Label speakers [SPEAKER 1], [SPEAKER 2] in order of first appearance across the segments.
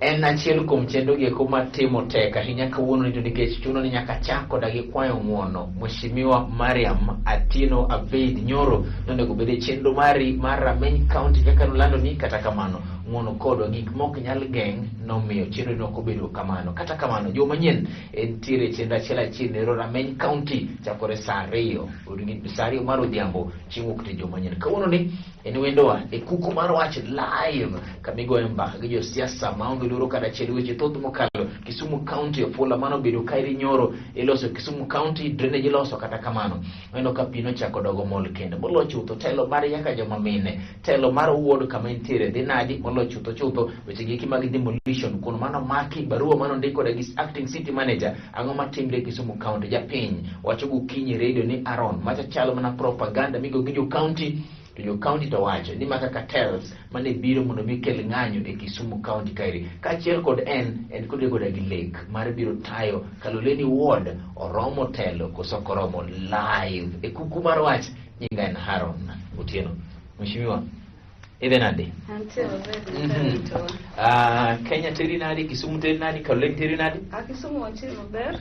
[SPEAKER 1] En achiel kuom chenro gi eko matimo tek ahinya kawuono ni to nikech chuno ni nyaka chak koda gi kwayo ng'uono. Mheshimiwa Mariam Atieno Abeid nyoro nonego bed e chenro mari mar Rameny County kaka nolando ni kata kamano ng'uono kodwa gik mok nyal geng' nomiyo chenro ni ok obedo kamano. Kata kamano juma manyien entiere chenro achiel achiel ero Rameny County chakore saa 2 saa 2 mar odhiambo chieng' wuok tich juma manyien. Kawuono ni en wendowa e kuku mar wach live kama igoyo mbaka gi josiasa maonge luoro kata achiel weche thoth mokalo Kisumu County ofula mano obedo kaeri nyoro iloso Kisumu County drainage iloso kata kamano waneno ka pi nochako dogo mol kendo molo chutho telo mar yaka joma mine telo mar ward kama entiere dhi nadi molo chutho chutho weche gieki mag demolition kuno mano maki barua mano ndik koda gi acting city manager ang'o matimre Kisumu County japiny wacho gokinyi radio ni Aaron macha chalo mana propaganda migo gi jo county to jo county to wacho ni maka cartels mane biro mondo mi kel ng'anyo e Kisumu County kaeri kaachiel kod en kod koda gi lek mar biro tayo Kaloleni ward oromo telo koso ok oromo live e kuku mar wach nyinga en Haron Otieno. Mheshimiwa, idhi nade?
[SPEAKER 2] Antie maber. Nitaitoa.
[SPEAKER 1] Kenya teri nade? Kisumu teri nade? Kaloleni teri nade?
[SPEAKER 2] Kisumu wantie maber.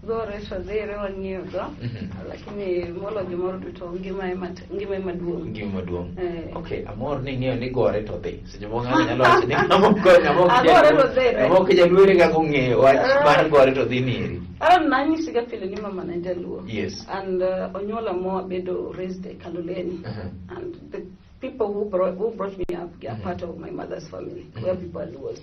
[SPEAKER 2] Gore to dhire wang'iyo go. Lakini molo gimoro duto ngima ema ngima ema duong'.
[SPEAKER 1] Ngima maduong'.
[SPEAKER 2] Eh.
[SPEAKER 1] Okay, amor ni ing'eyo ni gore to dhi. Seche moko ng'ato nyalo wacho ni ng'ama ok ng'ama ok
[SPEAKER 2] Agore
[SPEAKER 1] jaluo-
[SPEAKER 2] to dhi,
[SPEAKER 1] ng'ama ok jaluo ere kaka ong'eyo wach mar gore to dhi nieri.
[SPEAKER 2] Aaron nanyisi ga pile ni mama ne jaluo. And onyuola moa bedo raised e Kaloleni. And the people who brought me up are part of my mother's family. Where people are Luos.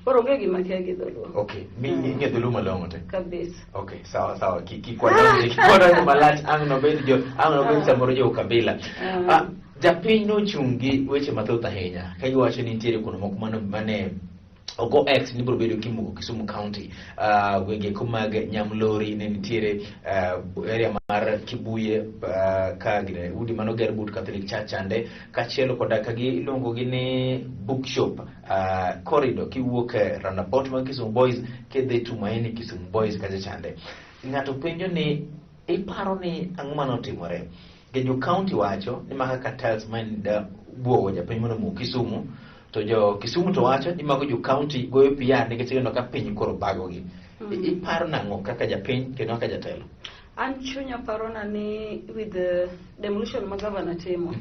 [SPEAKER 2] Koro onge gima kia gi dholuo.
[SPEAKER 1] Okay, mi ing'e dholuo malong'o te.
[SPEAKER 2] Kabisa.
[SPEAKER 1] Okay, sawa sawa. Kik wadonjo malach ang' nobed jo ang' nobed samoro jo kabila. Ah, japiny nochung' gi weche mathoth ahinya ka giwacho ni nitiere kuonde moko mane ogo X ni biro bedo kimuko Kisumu County, gwenge ko mag Nyamlori ne nitiere, area mar Kibuye, ka gine udi manoger but Catholic Church chande kaachiel koda ka giluongo gi ni bookshop corridor kiwuok e roundabout mag Kisumu Boys kidhi Tumaini Kisumu Boys kacha chande. Ng'ato penjo ni iparo ni ang'o manotimore? Jo county wacho ni maka cartels man da buogo japiny mondo omuk Kisumu to jo Kisumu to wacho ni mago jo county goyo PR nikech gineno ka piny koro bagogi. Iparo nang'o kaka japiny kendo kaka jatelo?
[SPEAKER 2] An chunya parona ni with the demolition ma gavana timo,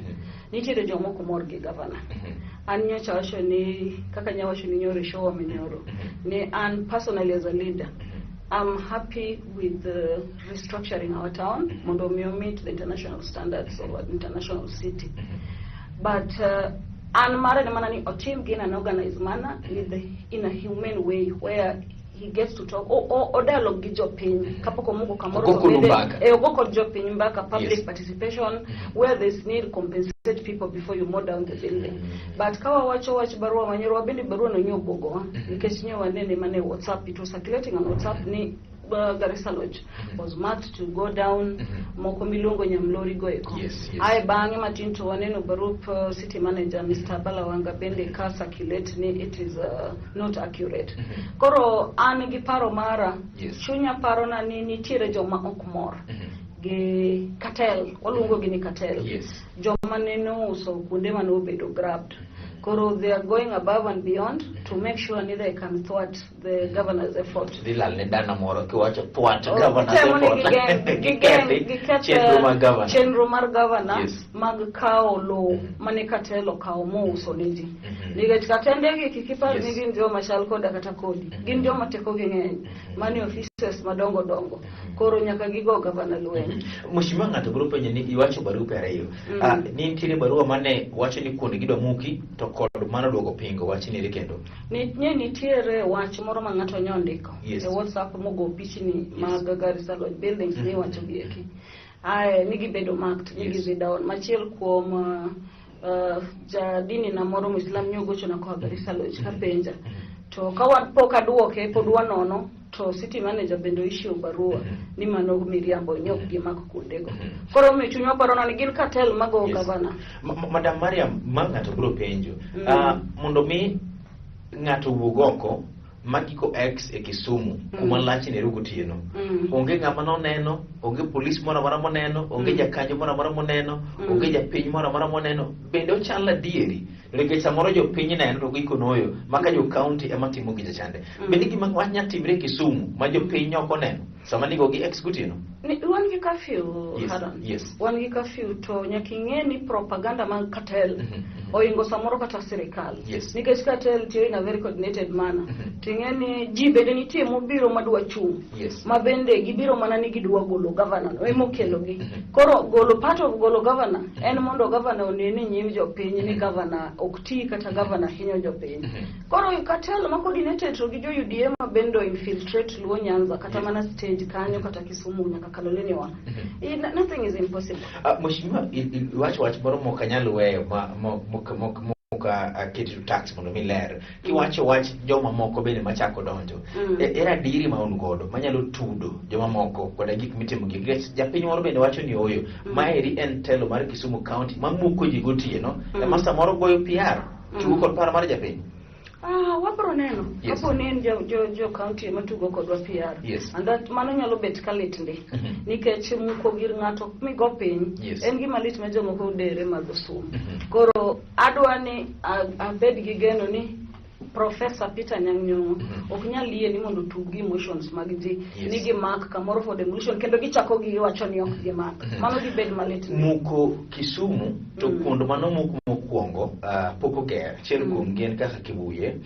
[SPEAKER 2] nitiere joma ok mor gi gavana. An nyocha wacho ni kaka nyawacho ni nyoro e show wa minyoro ni an personally as a leader I'm happy with the restructuring our town mondo mi meet the international standards of an international city. But an mare ne mana ni otim gi in an organized manner in a humane way where he gets to talk o dialogue gi jopiny kapok omuko kamoro.
[SPEAKER 1] Ogo
[SPEAKER 2] to
[SPEAKER 1] kodu
[SPEAKER 2] bede-
[SPEAKER 1] mbaka.
[SPEAKER 2] Ogo kod jopiny mbaka, public participation where there's need, compensate people before you mow down the building. But ka wawacho wach barua manyoro wabende barua no nyobuogowa nikech nyo wanene mane WhatsApp, it was circulating on WhatsApp ni Garissa Lodge was marked to go down, moko miluongo Nyamlori go eko. Ae bang'e matin to waneno barup city manager Mr. Balawanga bende ka circulate ni it is not accurate. Koro an gi paro mara, chunya parona ni nitiere joma ok mor gi cartel, waluongo gi ni cartel, joma nene ouso kuonde mane obedo grabbed. Koro they are going above and beyond to make sure ni they can thwart the governor's effort.
[SPEAKER 1] Dhi lal ne dana moro kiwacho thwart
[SPEAKER 2] Oh,
[SPEAKER 1] governor's
[SPEAKER 2] temo ni
[SPEAKER 1] effort.
[SPEAKER 2] gigeng'
[SPEAKER 1] Gikethi
[SPEAKER 2] giketh
[SPEAKER 1] chenro mar governor.
[SPEAKER 2] Chenro mar governor mag kawo lowo mane cartel okawo mouso ne ji. Nikech katendegi kik ipar ni gin joma chal koda kata kodi. Gin joma tekogi ng'eny. Mane offices madongo dongo. Koro nyaka gigo gavana lweny.
[SPEAKER 1] Mheshimiwa, ng'ato biro penjo ni iwacho barupe ariyo. Ah, ni nitiere barua mane wacho ni kuonde gidwa muki to kod mano duogo pingo wach ni ere kendo.
[SPEAKER 2] Ni nye nitiere wach moro ma ng'ato nyo ondiko e WhatsApp mogo pichni mag Garissa Lodge buildings miwacho gi eki. Ae ni gibedo marked ni gidhi down. Machiel kuom jadini na moro Muislam nyogochona koa Garissa Lodge kapenja. To ka wan pok aduoke, pod wanono to city manager bende issue barua ni mano miriambo nyok gimak kuondego. Koro omiyo chunywa parona ni gin cartel mago gavana.
[SPEAKER 1] Madam Mariam, ma ng'ato biro penjo. Ah, mondo mi ng'ato wuog oko Magiko X e Kisumu kuma lach ne gotieno. Onge ng'ama noneno, onge polis moro amora moneno, onge jakanyo moro amora moneno, onge japiny moro amora moneno. Bende ochal adieri? Nikech samoro jopiny neno to gikonoyo, maka jo county ema timo gicha chande. Bende gima wach nya timre Kisumu ma jopiny ok oneno sama nigo gi X gotieno?
[SPEAKER 2] Ni, wan gi curfew, Haron. Wan gi curfew, to nyaka ing'e ni propaganda mag cartel oingo samoro kata sirikal. Nikech cartel tiyo in a very coordinated manner. To ing'e ni ji bende nitie mobiro madwa chung'. Ma bende gibiro mana ni gidwa golo governor no, emokelogi. Koro golo, part of golo governor en mondo governor one ni nyim jopiny ni governor ok ti kata governor hinyo jopiny. Koro cartel ma coordinated to gi jo UDA ma bende infiltrate Luo Nyanza kata mana stage kanyo kata Kisumu nyaka Kaloleni wa. Nothing is impossible.
[SPEAKER 1] Mheshimiwa, iwacho wach moro mok anyal weyo ma mok aketo tax mondo mi ler. Kiwacho wach joma moko bende machako donjo. Era adieri ma un godo manyalo tudo joma moko koda gik mitimo gi. Nikech japiny moro bende wacho ni oyo, maeri en telo mar Kisumu County mamuko ji gotieno, ema samoro goyo PR, tugo kod paro mar japiny.
[SPEAKER 2] Wabro neno. Kapo ni en jo county ema tugo kodwa PR. And that mano nyalo bet ka lit ndi. Nikech muko gir ng'ato migo piny en gima lit ma jomoko dere madho sum. Koro adwa ni abed gi geno ni Professor Peter Anyang' Nyong'o ok nyal yie ni mondo otug gi emotions mag ji ni gimak kamoro for demolition kendo gichako giwacho ni ok gimak. Mano dibed malit ndi.
[SPEAKER 1] Muko Kisumu to kuond manomuk mokwongo pok oger. Achiel kuom gi en kaka Kibuye.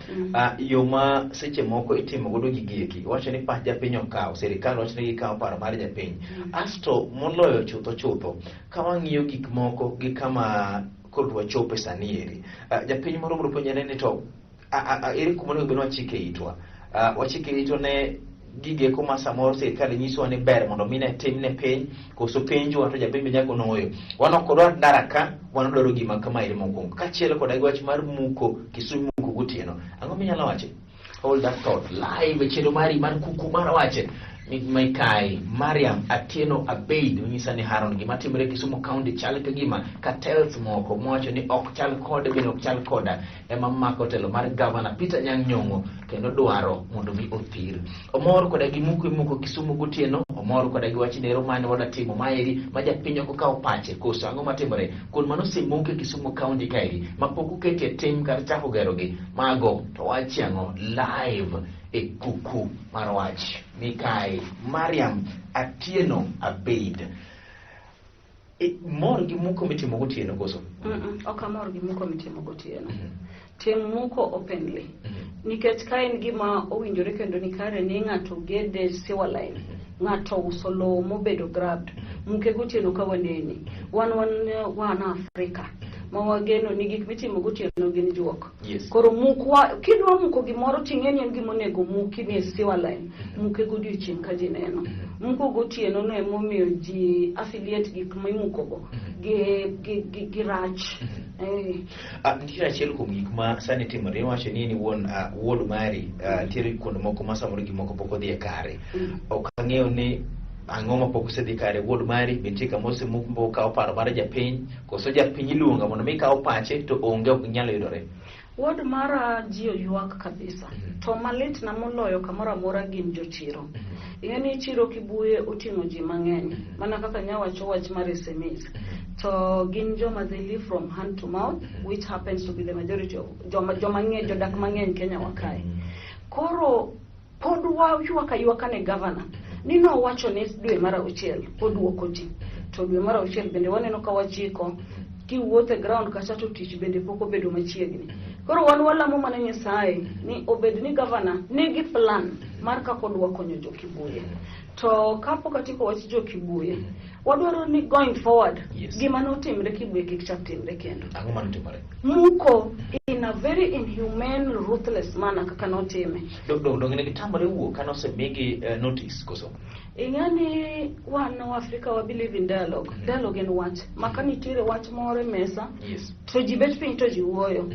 [SPEAKER 1] Yo ma seche moko itimo godo gigi eki, iwacho ni pach japiny okaw, sirikal wacho ni gikawo paro mar japiny. Asto moloyo chutho chutho, ka wang'iyo gik moko gi kama koro wachope sani eri, japiny moro biro penjore ni to ere kuma onego bed ni wachike itwa? Wachike itwa ne gigeko ma samoro sirikal nyisowa ni ber mondo mi ne tim ne piny, koso penjowa to japiny be nyaka noyo. Wan ok wadwar ndara ka, wan wadwaro gima kama eri mokwongo. Kaachiel koda gi wach mar muko Kisumu muko gotieno. Ang'o minyalo wacho? Hold that thought. Live e chenro mari mar kuku mar wache. Maikai Mariam Atieno Abeid onyisa ni Haron gima timore Kisumu County chal ka gima cartels moko mowacho ni ok chal kode bende ok chal koda ema mako telo mar Governor Peter Anyang' Nyong'o kendo dwaro mondo mi othir. Omor koda gi muko imuko Kisumu gotieno, omor koda gi wach nero mane wadwa timo maeri ma japiny ok okawo pache koso ang'o matimore kuond mano osemuke Kisumu County kaeri ma pok oketie tim kata chako gerogi mago to wachi ang'o live e kuku mar wach Mikai Mariam Atieno Abeid. Mor gi muko mitimo gotieno koso?
[SPEAKER 2] Ok amor gi muko mitimo gotieno. Tim muko openly. Nikech ka en gima owinjore kendo ni kare ni ng'ato gede sewer line, ng'ato uso lowo mobedo grabbed, muke gotieno ka waneni. Wan Afrika ma wageno ni gik mitimo gotieno gin juok. Koro mukwa, kidwa muko gimoro ting'e ni en gima onego muki ni e sewer line, muke godiochieng' ka ji neno. Muko gotieno no emomiyo ji affiliate gik mimukogo gi rach.
[SPEAKER 1] Nitiere achiel kuom gik ma sani timore, iwacho ni in iwuon, wuod mari, nitiere kuonde moko ma samoro gik moko pok odhi e kare. Ok ang'eyo ni ang'o ma pok osedhi kare, wuod mari be nitie kama osemuk ma okawo paro mar japiny, koso japiny iluongo mondo mi kaw pache to onge, ok nyal yudore.
[SPEAKER 2] Wuod mara ji oywak kabisa. To malit na moloyo kamoro amora gin jochiro. Ing'e ni chiro Kibuye oting'o ji mang'eny. Mana kaka nyawacho wach mar SMEs. To gin joma they live from hand to mouth, which happens to be the majority of joma ng'eny, jodak mang'eny Kenya wa kae. Koro pod waywak aywaka ne governor ni nowacho ni dwe mar auchiel oduoko ji. To dwe mar auchiel bende waneno ka wachiko kiwuotho e ground kacha to tich bende pok obedo machiegni. Koro wan walamo mana Nyasaye ni obed ni governor nigi plan mar kaka odwa konyo jo Kibuye. To kapok atieko wach jo Kibuye, wadwaro ni going forward gima notimre Kibuye kik chak timre kendo.
[SPEAKER 1] Ang'o manotimore?
[SPEAKER 2] Muko in a very inhumane, ruthless manner kaka notime.
[SPEAKER 1] Dong ne gitamore wuok kane osemigi notice koso?
[SPEAKER 2] Ing'e ni wan Afrika wa believe in dialogue. Dialogue en wach. Ma ka nitiere wach moro e mesa, to ji bet piny to ji wuoyo.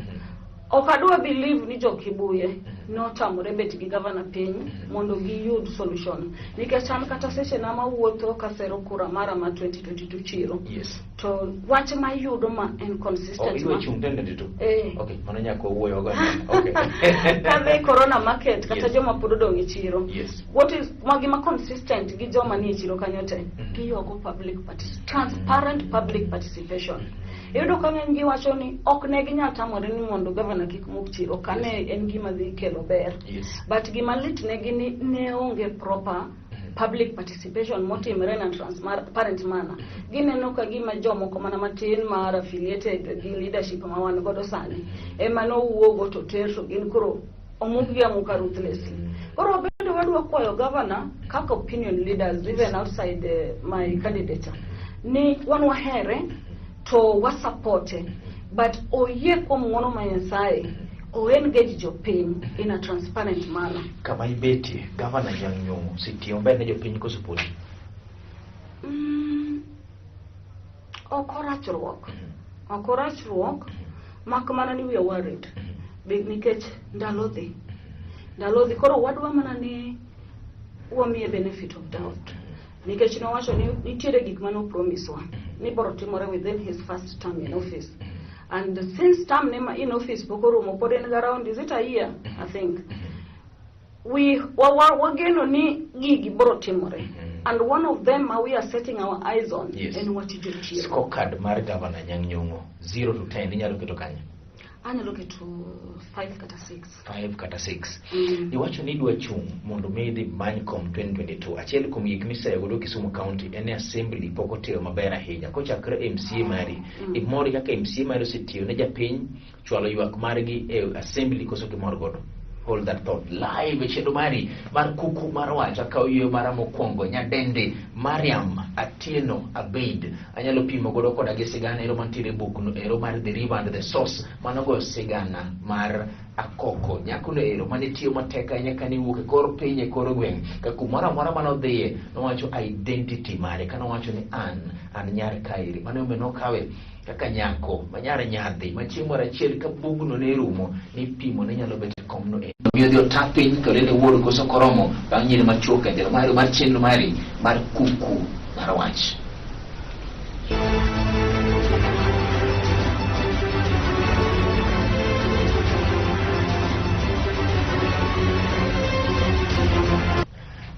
[SPEAKER 2] Ok adwa believe ni jo Kibuye notamore bet gi gavana piny mondo giyud solution. Nikech an kata seche na mawuotho kasero kura mara ma 2022 chiro. To wach mayudo ma en consistent.
[SPEAKER 1] Oh, idwa chung' 2022?
[SPEAKER 2] Eh.
[SPEAKER 1] Okay, mano nyaka wawuoyo go. Okay.
[SPEAKER 2] Kadhi Corona market kata joma pod odong' e chiro. What is ma gima consistent gi joma nie chiro kanyo te? Giywago public transparent public participation. Iyudo ka ng'eny gi wacho ni ok ne ginyal tamore ni mondo gavana kik muk chiro kane en gima dhi kelo ber. But gima lit negi ni ne onge proper public participation motimre na transparent manner. Gineno ka gima jomoko mana matin mar affiliated gi leadership ma wan godo sani ema nowuogo to ter to gin koro omukgi amuka ruthlessly. Koro bende wadwa kwayo governor kaka opinion leaders even outside my candidature ni wan wahere to wasupporte but oyie kuom ng'wono ma Nyasaye o engage jopiny in a transparent manner.
[SPEAKER 1] Kama ibetie, Governor Anyang' Nyong'o osetiyo maber ne jopiny koso podi?
[SPEAKER 2] Ok orachruok. Ok orachruok, mak mana ni we are worried. Nikech ndalo dhi. Ndalo dhi. Koro wadwa mana ni wamiye benefit of doubt. Nikech nowacho ni nitiere gik mane opromise wa ni biro timore within his first term in office. And since term ne ma in office pok orumo, pod en ga around, is it a year, I think. We wageno ni gigi biro timore. And one of them ma we are setting our eyes on en wach jochiemo.
[SPEAKER 1] Scorecard mar Governor Anyang' Nyong'o 0 to 10 inyalo keto kanyo?
[SPEAKER 2] Anyalo keto 5 kata 6.
[SPEAKER 1] 5 kata 6. Iwacho ni idwa chung' mondo mi idhi many kom 2022. Achiel kuom gik miseyo godo Kisumu County en ni assembly pok otiyo maber ahinya. Kochakore MCA mari, imor kaka MCA mari osetiyo ne japiny, chwalo ywak margi e assembly koso gimor godo? Hold that thought. Live e chenro mari mar kuku mar wach akawo yweyo mara mokwongo nyadendi Mariam Atieno Abeid. Anyalo pimo godo koda gi sigana ero mantiere e buk no ero mar The River and the Source. Mano go sigana mar Akoko. Nyakono ero mane tiyo matek ahinya kane wuok e kor piny e kor gweng'. Ka kumoro amora mane odhiye nowacho identity mare kane owacho ni an nyar kaeri. Mano emomiyo nokawe kaka nyako ma nyar nyadhi ma chieng' moro achiel ka bugno ne rumo nipimo ne nyalo bet e komno e. Omiyo odhi ota piny kendo ne wuoro koso koromo bang' nyiri machuok e ndelo mari mar chenro mari mar kuku mar wach.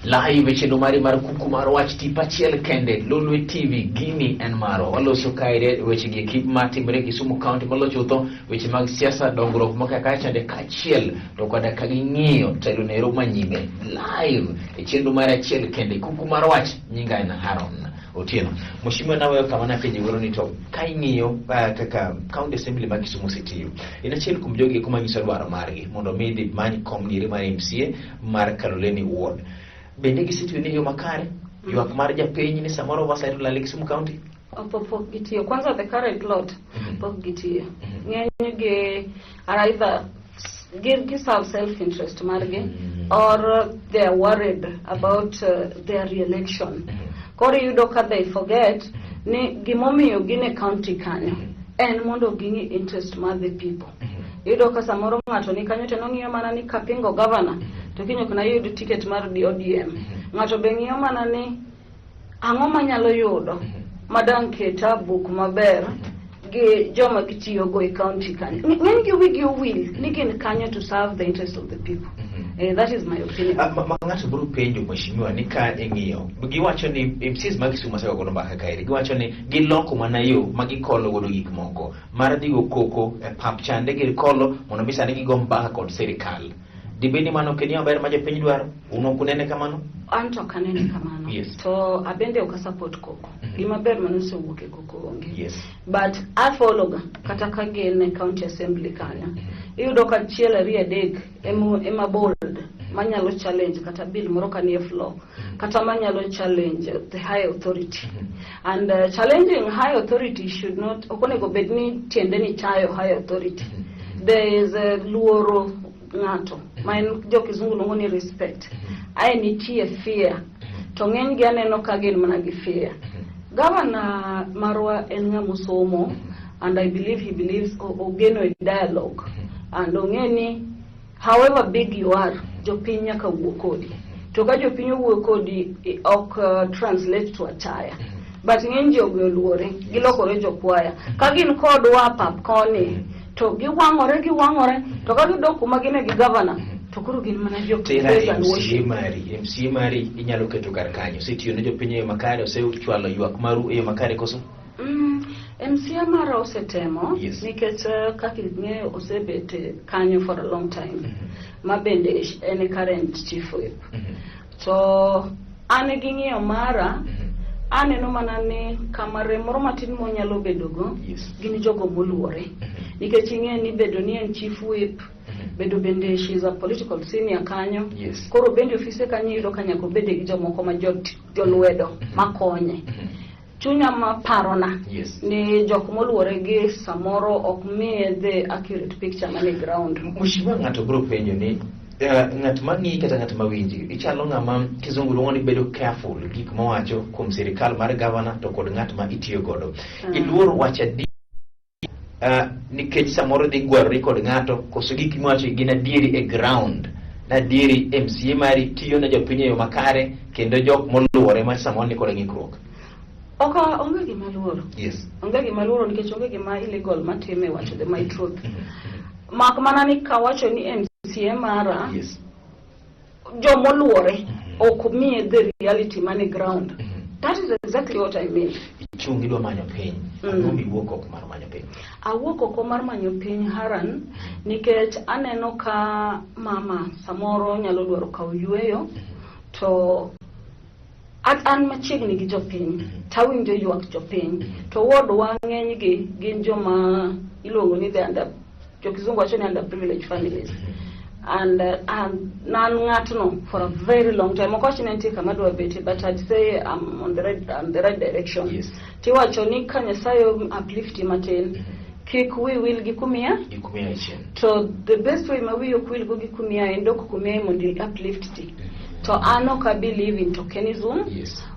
[SPEAKER 1] Live e chenro mari mar kuku mar wach tipo achiel kende Lolwe TV gini en marwa. Waloso kae weche gi ekip matimore Kisumu County molo chutho weche mag siasa dongruok moko kaka chande kaachiel to koda ka ging'iyo telo nero manyime live e chenro mar achiel kende kuku mar wach nyinga en Haron Otieno. Mheshimiwa naweyo kama napenjo godo ni to ka ing'iyo kaka County Assembly ma Kisumu osetiyo en achiel kuom jogi eko manyiso dwaro margi mondo mi dhi many kom diere mar MCA mar Kaloleni Ward. Bende gisetiyo ne yo makare? Ywak mar japiny ni samoro oversight olal e Kisumu County?
[SPEAKER 2] Pok gitiyo. Kwanza the current lot pok gitiyo. Ng'eny gi are either gi serve self interest margi or they are worried about their re-election. Koro iyudo ka they forget ni gimomiyo gin e county kanyo en mondo ging'i interest mar the people. Iyudo ka samoro ng'ato ni kanyo to nong'iyo mana ni kapingo governor to kiny ok nayud ticket mar ODM. Ng'ato be ng'iyo mana ni ang'o manyalo yudo madang' keta buk maber gi joma gitiyogo e county kanyo. Ng'eny gi wigi owil ni gin kanyo to serve the interest of the people. That is my opinion.
[SPEAKER 1] Ma ng'ato biro penjo mheshimiwa ni ka ing'iyo giwacho ni MCAs mag Kisumu osego godo mbaka kaeri giwacho ni giloko mana yo ma gikolo godo gik moko mar dhi go koko e pap chande gikolo mondo mi sani gigo mbaka kod sirikal. Dibed ni mano ok en yo maber ma jopiny dwaro? Un ok unene kamano?
[SPEAKER 2] An to ok anene kamano. To abende ok asupport koko. Gima ber mane osewuok e koko onge. But I follow ga kata ka gin e county assembly kanyo. Iyudo ka achiel ariyo adek ema bold manyalo challenge kata bill moro ka nie floor kata manyalo challenge the high authority. And challenging high authority should not ok onego bed ni tiende ni chayo high authority. There is a luoro ng'ato ma en jo kizungu luongo ni respect. Ae nitie fear. To ng'eny gi aneno ka gin mana gi fear. Governor marwa en ng'ama osomo and I believe he believes ogeno e dialogue. And ong'e ni however big you are, jopiny nyaka wuo kodi. To ka jopiny owuoyo kodi, ok translate to achaya. But ng'eny ji ogoyo luore, gilokore jokwaya. Ka gin kodwa pap koni, to giwang'ore giwang'ore, to ka gidok kuma gine gi governor, to koro gin mana jo
[SPEAKER 1] Tera
[SPEAKER 2] praise and
[SPEAKER 1] MCA
[SPEAKER 2] worship.
[SPEAKER 1] mari, MCA mari inyalo keto kar kanyo. Osetiyo ne jopiny e yo makare, osechwalo ywak maru e yo makare koso?
[SPEAKER 2] MCA mara osetemo nikech kaka ing'eyo, osebet kanyo for a long time, ma bende en e current chief whip. To an gi ng'iyo mara, aneno mana ni kama rem moro matin monyalo bedogo gin jogo moluore, nikech ing'e ni bedo ni en chief whip, bedo bende she is a political senior kanyo. Koro bende ofise kanyo iyudo ka nyaka obede gi jomoko ma jolwedo makonye. Chunya maparona ni jok moluore gi samoro ok miye the accurate picture mane ground.
[SPEAKER 1] Mheshimiwa, ng'ato biro penjo ni ng'at ma ng'iyi kata ng'at ma winji, ichalo ng'ama kizungu luongo ni bedo careful gik mowacho kuom sirikal mar gavana to kod ng'at ma itiyo godo. Iluor wacho adi nikech samoro dhi gwarori kod ng'ato, koso gik miwacho gin adieri e ground na adieri MCA mari tiyo ne jopiny e yo makare kendo jok moluore ma samoro ni kod ng'ikruok?
[SPEAKER 2] Ok, onge gima luoro. Onge gima luoro nikech onge gima illegal matime wacho the my truth. Mak mana ni kawacho ni MCA mara, jomoluore ok miye the reality mane ground. That is exactly what I mean.
[SPEAKER 1] Ichung' idwa manyo piny. Ang'o miwuok oko mar manyo piny?
[SPEAKER 2] Awuok oko mar manyo piny, Haran, nikech aneno ka mama samoro nyalo dwaro kawo yweyo, to an machiegni gi jopiny, tawinjo ywak jopiny, to wodwa ng'enygi gin joma iluongo ni the under, jo kizungu wacho ni underprivileged families, and nan ng'atno for a very long time. Ok awach ni nitie kama adwa betie, but I'd say I'm on the right direction. Tiwacho ni ka Nyasaye uplifti matin, kik wi wil gi kumia
[SPEAKER 1] Gi kumia chien.
[SPEAKER 2] To the best way ma wiyi ok wil go gi kumia en dok kumia mondo i uplift ti. To an ok a believe in tokenism,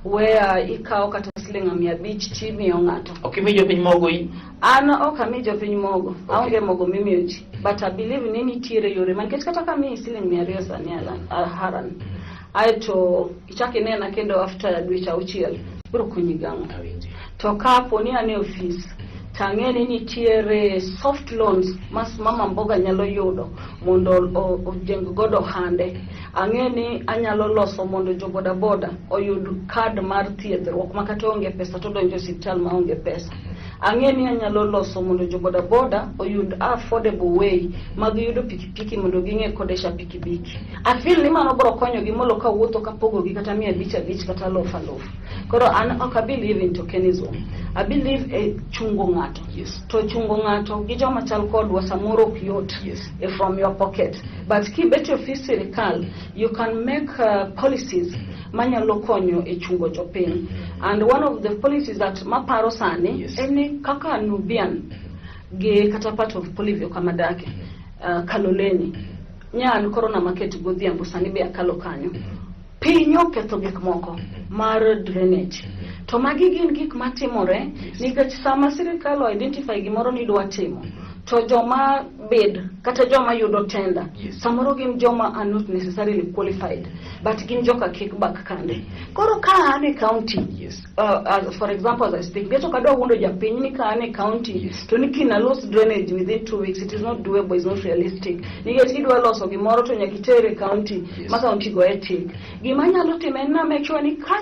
[SPEAKER 2] where ikawo kata siling 500 timiyo ng'ato.
[SPEAKER 1] Ok imi jopiny mogo in?
[SPEAKER 2] An ok ami jopiny mogo. Aonge mogo mimiyo ji, but I believe ni nitiere yore ma, nikech kata ka miyi siling 200 sani, Haran, aeto ichak inena kendo after dweche 6, biro konyi gang'o?
[SPEAKER 1] Awinji.
[SPEAKER 2] To kapo ni an e ofis, tang'e ni nitiere soft loans ma mama mboga nyalo yudo mondo ojeng godo ohande. Ang'e ni anyalo loso mondo jo boda boda oyud kad mar thiedhruok ma kata onge pesa to donjo e osiptal maonge pesa. Ang'e ni anyalo loso mondo jo boda boda oyud affordable way mag yudo pikipiki mondo ging'e kodesha pikipiki. I feel ni mano biro konyogi molo kawuotho kapogogi kata 500 5 kata 1000 1000. Koro an ok a believe in tokenism. I believe e chungo ng'ato. To chungo ng'ato gi joma chal kodwa samoro ok yot from your pocket. But kibet e ofis sirikal, you can make policies manyalo konyo e chungo jopiny. And one of the policies that maparo sani en ni kaka Nubian gi kata part of Polivio kama dake, Kaloleni. Nyan koro na market godhiambo sani be akalo kanyo. Piny oketho gik moko mar drainage. To magi gin gik matimore nikech sama sirikal o identify gimoro ni dwa timo, to joma bid kata joma yudo tender samoro gin joma are not necessarily qualified, but gin joka kickback kande. Koro ka an e county, for example, as I speak, nikech ok adwa wuondo japiny ni ka an e county to ni kina los drainage within 2 weeks, it is not doable, is not realistic, nikech kidwa loso gimoro to nyaka iter e county ma county goye tik. Gima anyalo timo en na make sure ni ka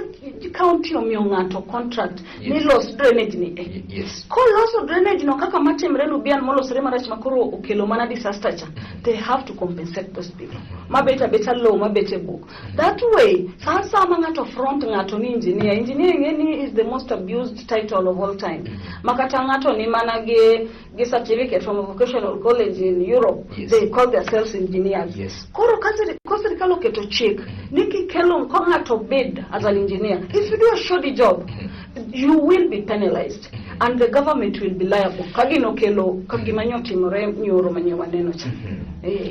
[SPEAKER 2] county omiyo ng'ato contract ni los drainage ni e koloso drainage no kaka matimre Nubian molosore marach ma koro okelo mana disaster cha, they have to compensate those people mabet abeta lowo mabet e buk. That way, sa asaya ma ng'ato front ng'ato ni engineer, engineer ing'e ni is the most abused title of all time, ma kata ng'ato ni mana gi certificate from a vocational college in Europe, they call themselves engineers. Koro ka sirikal oketo chik ni kikelo ko ng'ato bid as an engineer, if you do a shoddy job, you will be penalized and the government will be liable ka gino kelo ka gima nyotimore nyoro manye waneno cha.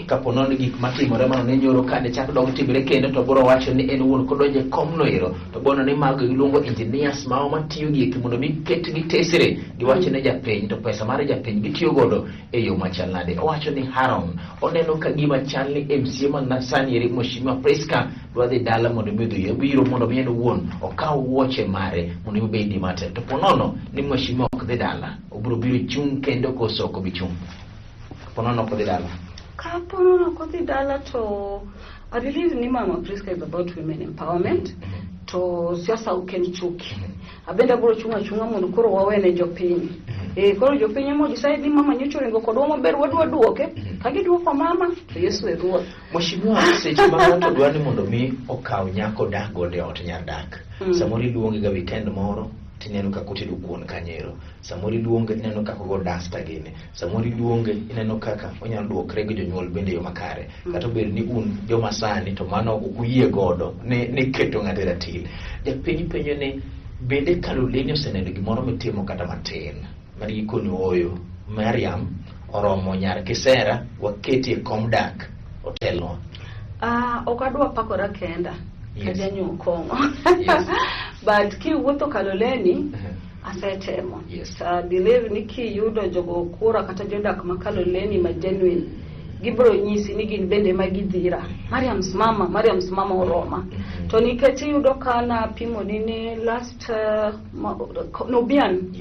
[SPEAKER 1] Kapo nono ni gik matimore mano ne nyoro kane chak dog timre kendo, to biro wacho ni en wuon kodonjo e komno ero to bono ni mago iluongo engineers mao matiyo gi eki mondo mi ketgi tesre giwacho ne japiny to pesa mar japiny gitiyo godo e yo machal nade. Owacho ni Haron oneno ka gima chal ni MCA man sani eri Mheshimiwa Priska dwa dhi dala mondo mi odhi obiro mondo mi en owuon okaw wuoche mare mondo mi obedi matel. To ponono ni Mheshimiwa ok dhi dala, obiro biro chung' kendo koso ok obi chung'. Ponono ok odhi dala.
[SPEAKER 2] Kapo nono ok odhi dala, to I believe ni Mama Priska is about women empowerment, to siasa ok en chuki. Abende abiro chung' achung'a mondo koro wawene jopiny. Koro jopiny ema decide ni mama nyocha oringo kodwa maber, wadwa duoke. Ka giduoko mama, to Yesu e ruoth.
[SPEAKER 1] Mheshimiwa, seche ma ng'ato dwa ni mondo mi okaw nyako dak godo e ot nyar dak. Samoro iluonge ga weekend moro tineno kaka otedo kuon kanyero. Samoro iluonge ineno kaka ogo dasta gini. Samoro iluonge ineno kaka onyalo duokre gi jonyuol bende e yo makare. Kata obedo ni un joma sani to mano ok uyie godo ni keto ng'ato e ratil. Japiny penjo ni bende Kaloleni oseneno gimoro mitimo kata matin ma gikoni ooyo Mariam oromo nyar kisera waketi e kom dak otelnwa.
[SPEAKER 2] Ok adwa pakora kenda. Kajanyuo kong'o. But kiwuotho Kaloleni, asetemo. I believe ni kiyudo jogo kura kata jodak ma Kaloleni ma genuine, gibiro nyisi ni gin bende ma gidhira. Mariam's mama, Mariam's mama oroma. To nikech iyudo ka napimo ni last Nubian,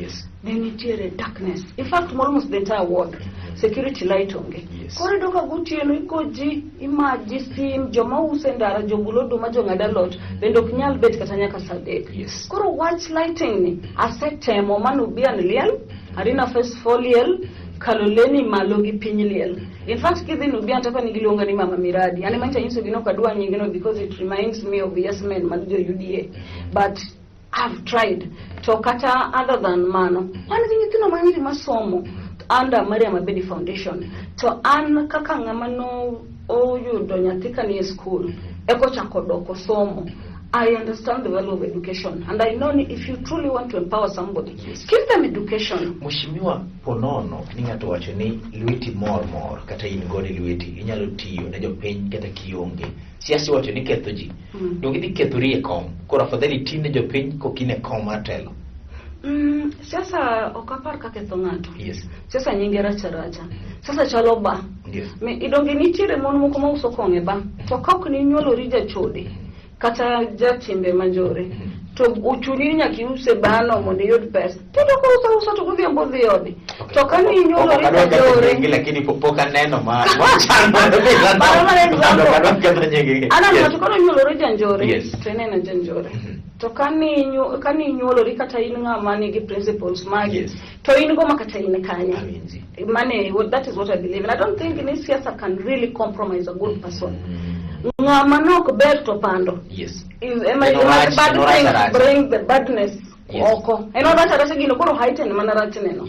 [SPEAKER 2] ne nitiere darkness. In fact, almost the entire ward, security light onge. Koro iyudo ka gotieno igo ji, imaji sim, joma uso e ndara, jobul oduma, jong'ad alot, bende ok nyal bet kata nyaka saa 3. Koro wach lighting ni, asetemo ma Nubian liel, Arina Phase 4 liel, Kaloleni malo gi piny liel. In fact, kidhi Nubian to ni giluonga ni Mama Miradi. An ema nyiso gi ok adwa nyingno because it reminds me of yes men mag jo UDA. But I've tried. To kata other than mano, wan gi nyithindo manyiri masomo under Mariam Abedi Foundation. To an kaka ng'ama no oyudo nyathi ka nie school, eko chako doko somo. I understand the value of education, and I know if you truly want to empower somebody, give them education.
[SPEAKER 1] Mheshimiwa, ponono ni ng'ato wacho ni lweti mor mor kata in godo e lweti inyalo tiyo ne jopiny kata kionge. Siasa iwacho ni ketho ji. Donge idhi kethori e kom. Koro afadhali ti ne jopiny kokin e kom mar telo.
[SPEAKER 2] Siasa ok apar ka ketho ng'ato. Siasa nyinge rach aracha. Siasa chalo ba. Idonge nitiere mon moko ma uso kong'e ba. To ka ok ninyuolori jachode kata jatimbe manjore, to ochuni ni nyaka iuse bano mondo iyud pesa. To ka uso uso to godhiambo odhi ode. To ka ninyuolori janjore,
[SPEAKER 1] lakini pok aneno ma chal
[SPEAKER 2] Mano example.
[SPEAKER 1] Ok adwa ketho nying gi.
[SPEAKER 2] Aneno to kano nyuolori janjore, to ineno janjore. To ka ninyuolori kata in ng'ama nigi principles magi, to in go ma kata in kanye. Mane, that is what I believe. And I don't think ni siasa can really compromise a good person. Ng'ama nok ber to pando. Ema bad things bring the badness oko. En orach aracha gino koro heighten mana rachneno.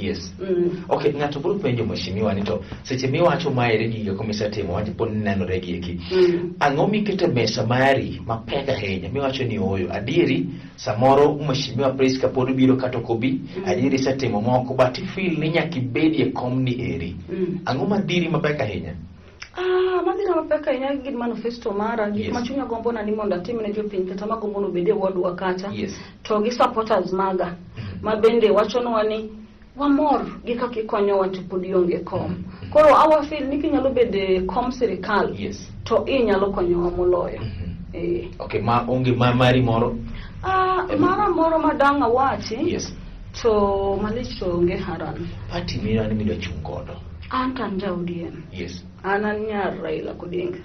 [SPEAKER 1] Okay, ng'ato biro penjo mheshimiwa ni to seche miwacho maere gigo komisetimo wacho pod nenore gi eki. Ang'o miketo e mesa mari mapek ahinya miwacho ni ooyo adieri samoro mheshimiwa Priska pod biro kata ok obi, adieri isetimo moko but ifeel ni nyaka ibedie kom ni eri. Ang'o madhiri mapek ahinya?
[SPEAKER 2] Madhira mapek ahinya gin manifesto mara, gik ma chunya gombo na ni mondo atim ne jopiny kata magombo ni obed e wardwa kacha. To gi supporters maga ma bende wachonwa ni wamor gi kaka ikonyowa to pod ionge kom. Koro awa feel ni kinyalo bedo e kom sirikal, to inyalo konyowa moloyo.
[SPEAKER 1] Okay, ma onge ma mari moro?
[SPEAKER 2] Mara moro madang' awachi, to malich to onge Haran.
[SPEAKER 1] Party mira ni midwa chung' godo?
[SPEAKER 2] An to an ja ODM. An an nyar Raila Odinga.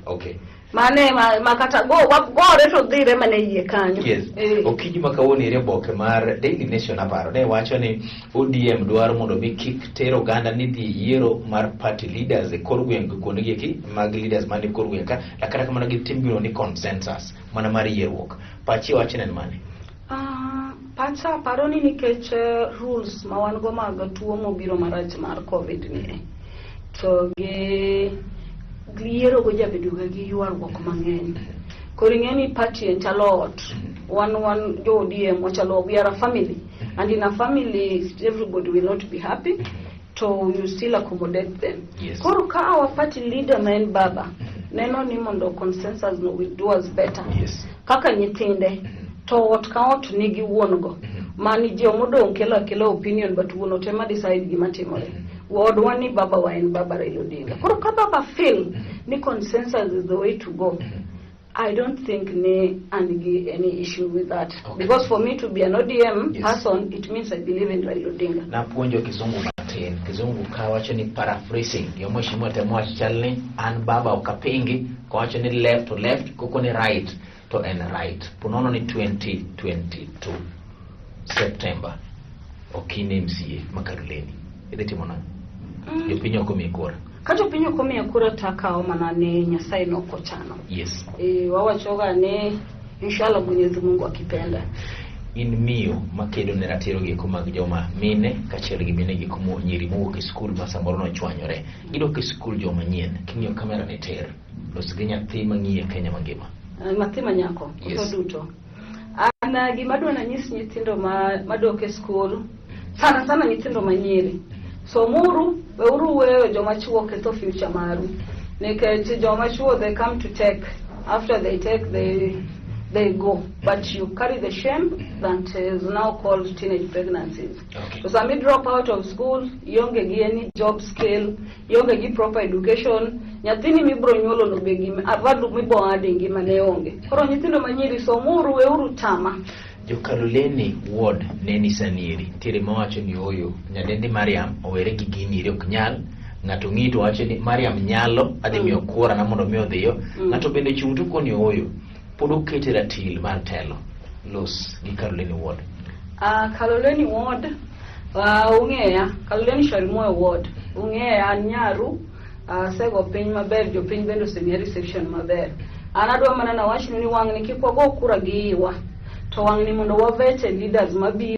[SPEAKER 2] Mane ma kata go gore to dhire mane yie kanyo.
[SPEAKER 1] Okinyi ma kawuono ere oboke mar Daily Nation aparo ne wacho ni ODM dwaro mondo mi kik ter oganda ni dhi yiero mar party leaders e kor gweng' kuonde gi eki mag leaders man e kor gweng' ka, kata kamano gitim gino ni consensus mana mar yierruok. Pachi wach en mane?
[SPEAKER 2] Pacha paro ni nikech rules ma wan go mag tuo mobiro marach mar COVID ni, to gi yiero go jabedo ga gi ywaruok mang'eny. Koro ing'e ni party en chalo ot. Wan jo ODM wachalo, we are a family, and in a family everybody will not be happy. To you still accommodate them. Koro ka our party leader ma en baba neno ni mondo consensus no will do us better kaka nyithinde, to ot ka ot nigi wuon go mani ji modong' kelo akela opinion, but wuon ot ema decide gima timore. Odwa ni baba wa en baba Raila Odinga. Koro ka baba feel ni consensus is the way to go, I don't think ni an gi any issue with that. Because for me to be an ODM person, it means I believe in Raila Odinga.
[SPEAKER 1] Napuonjo kizungu matin. Kizungu ka wacho ni paraphrasing. Yo mheshimiwa temo wacho chal ni an baba ok apingi, kowacho ni left to left, koko ni right to en right. Ponono ni 2022 September ok in MCA ma Kaloleni. Idhi timo nang'o? Jopiny ok omiyi kura.
[SPEAKER 2] Ka jopiny ok omiya kura, takawo mana ni Nyasaye nokochano. E, wawachoga ni inshallah, Mwenyezi Mungu akipenda.
[SPEAKER 1] In miyo makedo ne ratiro gieko mag joma mine kaachiel gi mine gieko nyiri mowuok e skul ma samoro nochwanyore gidok e skul joma nyien. King'iyo kamera ni tir, los gi nyathi mang'iyo e Kenya mangima.
[SPEAKER 2] Nyathi ma nyako
[SPEAKER 1] Yes.
[SPEAKER 2] koso duto. An gima adwa nanyis nyithindo ma madok e skul, sana sana nyithindo ma nyiri, somuru, weuru weyo joma chuo ketho future maru, nikech joma chuo, they come to take, after they take, they go, but you carry the shame that is now called teenage pregnancies. To sama i drop out of school, ionge gi any job skill, ionge gi proper education, nyathini mibro nyuolo no be gi value mibo add e ngimane onge. Koro nyithindo manyiri, somuru, weuru tama.
[SPEAKER 1] Jokaloleni ward ne ni sanieri nitiere mawacho ni oyo nyadendi Mariam owere gi gini eri ok nyal. Ng'ato ng'i to wacho ni Mariam nyalo, adhi miyo kura na mondo mi odhiyo. Ng'ato bende chung' to koni oyo pod okete ratil mar telo. Los gi Kaloleni ward.
[SPEAKER 2] Kaloleni ward, ung'eya, Kaloleni Shaurimoyo ward, ung'eya, an nyaru, asego piny maber, jopiny bende osemiya reception maber. An adwa mana nawachnu ni wang'ni kik wago kura gi iwa, to wang'ni mondo wavete leaders mabiro.